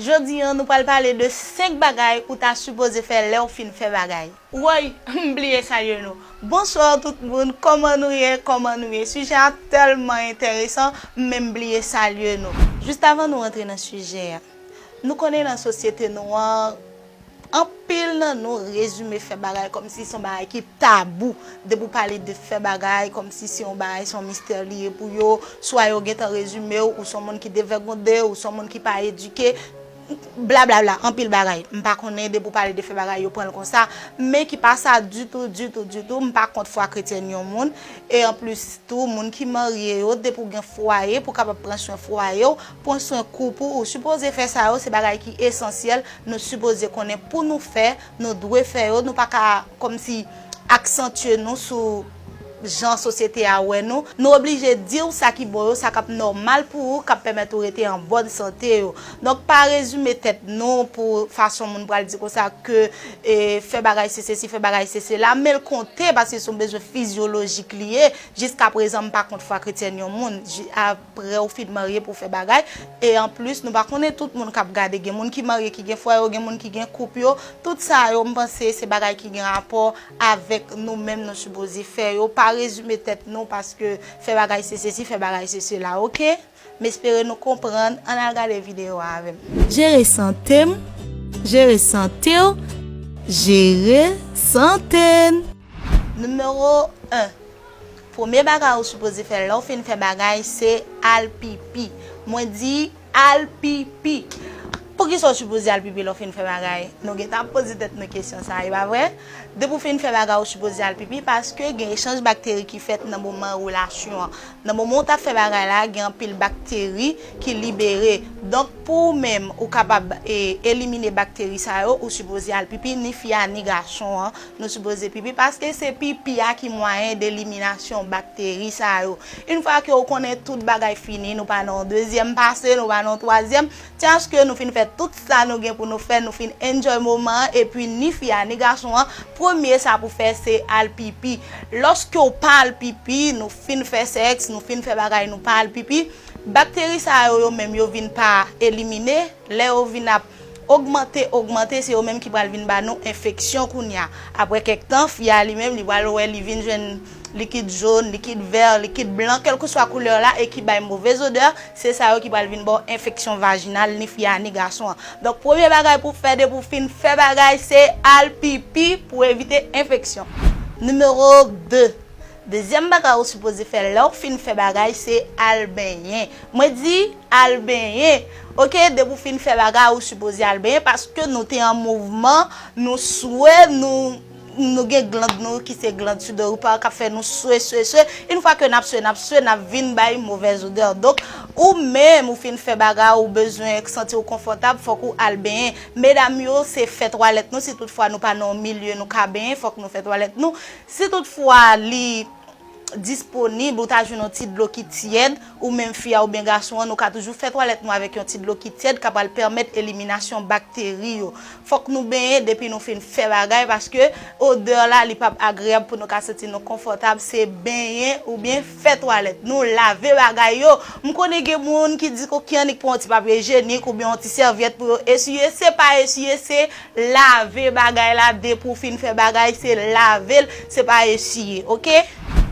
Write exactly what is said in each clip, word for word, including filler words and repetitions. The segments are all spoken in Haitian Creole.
Jodi a, nou pral pale de senk bagay ou ta sipoze fè lè w fin fè bagay. Woy, m bliye salye nou. Bonswa tout moun, kòman nou ye, kòman nou ye? Sijè a tèlman enteresan, m menm bliye salye nou. Jis avan nou rantre nan sijè a, nou konnen nan sosyete nou an, anpil nan nou rezime fè bagay kòmsi se yon bagay ki tabou. Depi w pale de fè bagay, kòmsi se yon bagay, se yon mistè li ye pou yo. Swa yo gentan rezime w, ou se yon moun ki devègonde, ou se yon moun ki pa edike, blablabla, anpil bagay. M pa konnen, depi w pale de fè bagay, yo pran l konsa. Men ki pa sa ditou, ditou, ditou. M pa kont fwa kretyèn yon moun. E anplis tou, moun ki marye yo, depi w gen fwaye, pou w kapab pran swen fwaye w, pran swen koup ou, ou sipoze fè sa yo, se bagay ki esansyèl, nou sipoze konnen pou nou fè, nou dwe fè yo, nou pa ka kòmsi aksantye nou sou jan sosyete a wè nou. Nou oblije di w sa ki bon yo, sa k ap nòmal pou ou, k ap pèmèt ou rete an bòn sante yo. Donk, pa rezime tèt nou pou fason moun pral di konsa ke, e, fè bagay se sesi, fè bagay se sela, men l konte paske se yon bezwen fizyolojik li ye. Jiskaprezan, m pa kont fwa kretyèn yon moun. Ji-, a, Prè ou fin marye pou w fè bagay. E anplis, nou pa konnen tout moun k ap gade. Gen moun ki marye, ki gen fwaye yo, gen moun ki gen koup yo. Tout sa yo, m panse se bagay ki gen rapò avèk nou menm nou sipoze fè yo. Pa rezime tèt nou paske fè bagay se sesi, fè bagay se sela, oke? M espere nou konprann. Ann al gade videyo a avè m. Jere sante m, jere sante w, jere sante n. Nimewo en. Premye bagay ou sipoze fè lè w fin fè bagay, se al pipi. Mwen di, al pipi. Poukisa w sipoze al pipi lè w fin fè bagay? Nou gentan ap poze tèt nou kesyon sa, e pa vre? Depi w fin fè bagay, ou sipoze al pipi, paske gen echanj bakteri ki fèt nan moman relasyon an. Nan moman w t ap fè bagay la, gen anpil bakteri ki libere. Donk, pou ou menm, ou kapab, e, elimine bakteri sa yo, ou sipoze al pipi, ni fi a, ni gason an. Nou sipoze pipi paske se pipi a ki mwayen deliminasyon bakteri sa yo. Yon fwa ke ou konnen tout bagay fini, nou pa nan yon dezyèm pase, nou pa nan yon twazyèm, tyaske nou fin fè tout sa nou gen pou nou fè, nou fin enjoy moman an, epi ni fi a, ni gason an, premye sa pou fè se al pipi. Lòske w pa al pipi, nou fin fè sèks, nou fin fè bagay, nou pa al pipi, bakteri sa yo, yo menm, yo vin pa elimine. Lè yo vin ap ogmante, ogmante, se yo menm ki pral vin ba nou enfeksyon kounye a. Apre kèk tan, fi a li menm, li pral wè, li vin jwenn likid jòn, likid vè, likid blan, kèlkeswa koulè la, e ki bay move zodè, se sa yo ki pral vin ba w enfeksyon vajinal, ni fi a, ni gason an. Donk, premye bagay pou w fè depi w fin fè bagay, se al pipi pou evite enfeksyon. Nimewo de. Dezyèm bagay ou sipoze fè lè w fin fè bagay, se al benyen. Mwen di, al benyen. Oke, depi w fin fè bagay, ou sipoze al benyen paske nou te an mouvman, nou swe, nou, nou gen glann nou ki se glann sudoripar k ap fè nou swe, swe, swe. Yon fwa ke n ap swe, n ap swe, n ap vin bay movèz odè. Donk, ou menm, ou fin fè bagay, ou bezwen santi w konfòtab, fòk ou al benyen. Medam yo, se fè twalèt nou, si toutfwa nou pa nan yon milye nou ka benyen, fòk nou fè twalèt nou. Si toutfwa li disponib, ou ta jwenn yon ti dlo ki tyèd, ou menm fi a oubyen gason an, nou ka toujou fè twalèt nou avèk yon ti dlo ki tyèd, k ap pral pèmèt eliminasyon bakteri yo. Fòk nou benyen depi nou fin fè bagay, paske odè la, li p ap agreyab pou nou ka santi nou konfòtab, se benyen oubyen fè twalèt nou, lave bagay yo. M konnen gen moun ki di ke ki annik pran yon ti papye ijyenik oubyen yon ti sèvyèt pou yo esiye, se pa esiye, se lave bagay la, depi w fin fè bagay, se lave l, se pa esiye, oke?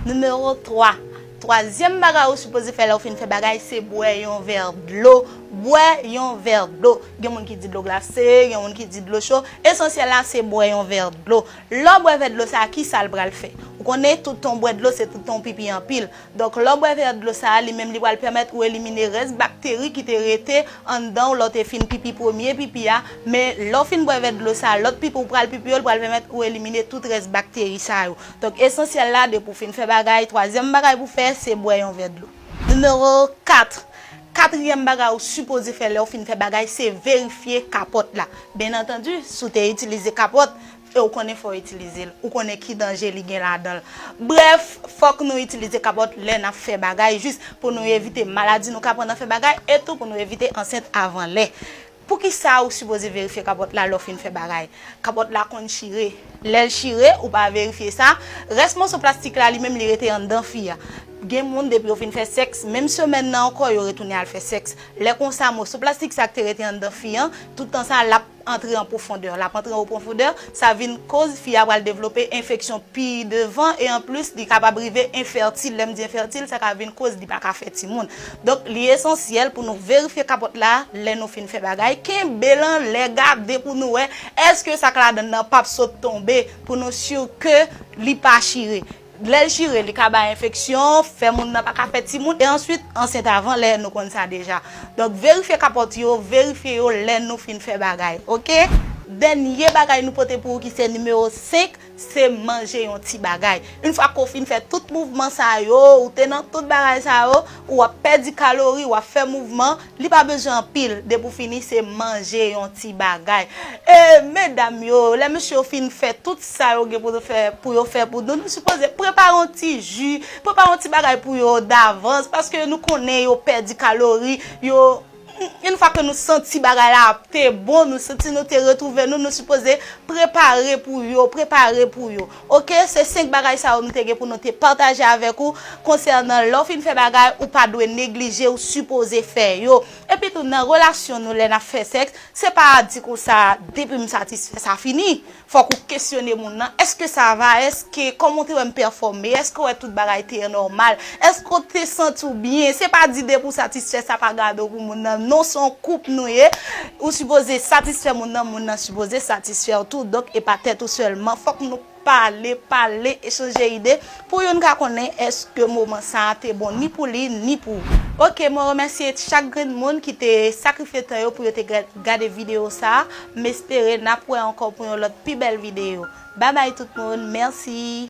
Nimewo twa. Twazyèm bagay ou sipoze fè lè w fin fè bagay, se bwè yon vè dlo. Bwè yon vè dlo. Gen moun ki di dlo glase, gen moun ki di dlo cho. Esansyèl la, se bwè yon vè dlo. Lè w bwè vè dlo sa, ki sa l pral fè? Ou konnen, tout tan w bwè dlo, se tout tan w pipi anpil. Donk, lè w bwè vè dlo sa a, li menm li pral pèmèt ou elimine rès bakteri ki te rete anndan w lè w te fin pipi premye pipi a. Men, lè w fin bwè vè dlo sa a, lòt pipi ou pral pipi yo, li pral pèmèt ou elimine tout rès bakteri sa yo. Donk, esansyèl la, depi w fin fè bagay, twazyèm bagay pou w fè, se bwè yon vè dlo. Nimewo kat. Katriyèm bagay ou sipoze fè lè w fin fè bagay, se verifye kapòt la. Byen antandi, si w te itilize kapòt, e ou konnen fò w itilize l, ou konnen ki danje li gen ladan l. Brèf, fòk nou itilize kapòt lè n ap fè bagay, jis pou nou evite maladi nou ka pran nan fè bagay, e tou pou nou evite ansent avan lè. Poukisa ou sipoze verifye kapòt la lè w fin fè bagay? Kapòt la konn chire. Lè l chire, ou pa verifye sa, rès moso plastik la, li menm, li rete anndan fi a. Gen moun, depi yo fin fè sèks, menm semèn nan ankò, yo retounen al fè sèks. Lè konsa, moso plastik sa k te rete anndan fi an, tout tan sa, l ap antre an pwofondè. L ap antre an pwofondè, sa vin koz fi a pral devlope enfeksyon pi devan, e anplis, li kapab rive enfètil. Lè m di enfètil, sa ka vin koz li pa ka fè timoun. Donk, li esansyèl pou nou verifye kapòt la lè nou fin fè bagay. Kenbe l anlè, gade pou nou wè èske sa k ladan l nan p ap sot tonbe, pou nou si ke li pa chire. Lè l chire, li ka bay enfeksyon, fè moun nan pa ka fè timoun, e answit ansent avan lè, nou konn sa deja. Donk, verifye kapòt yo, verifye yo lè nou fin fè bagay, oke? Dènye bagay nou pote pou ou ki se nimewo senk, se manje yon ti bagay. Yon fwa ke w fin fè tout mouvman sa yo, ou te nan tout bagay sa yo, ou ap pèdi kalori, w ap fè mouvman, li pa bezwen anpil. Depi w fini, se manje yon ti bagay. E medam yo, lè mesye yo fin fè tout sa yo gen pou yo fè, pou yo fè pou nou, nou sipoze prepare yon ti ji, prepare yon ti bagay pou yo davans, paske nou konnen yo pèdi kalori, yo, yon fwa ke nou santi bagay la te bon, nou santi nou te retwouve nou, nou sipoze prepare pou yo, prepare pou yo. Oke, se senk bagay sa yo nou te gen pou nou te pataje avèk ou konsènan lè w fin fè bagay, ou pa dwe neglije, ou sipoze fè yo. Epi tou, nan relasyon nou, lè n ap fè sèks, se pa di konsa, depi m satisfè, sa fini. Fòk ou kesyone moun nan, èske sa va, èske, kòman w te wè m pèfòme, èske w wè tout bagay te nòmal, èske w te santi w byen? Se pa di depi w satisfè, sa pa gade w pou moun nan. Non, se yon koup nou ye. Ou sipoze satisfè moun nan, moun nan sipoze satisfè w tou. Donk, e pa tèt ou sèlman. Fòk nou pale, pale, echanje ide pou youn ka konnen èske moman sa a te bon ni pou li, ni pou ou. Oke, mwen remèsye chak grenn moun ki te sakrifye tan yo pou yo te ga- gade videyo sa a. M espere n ap wè ankò pou yon lòt pi bèl videyo. Babay tout moun, mèsi.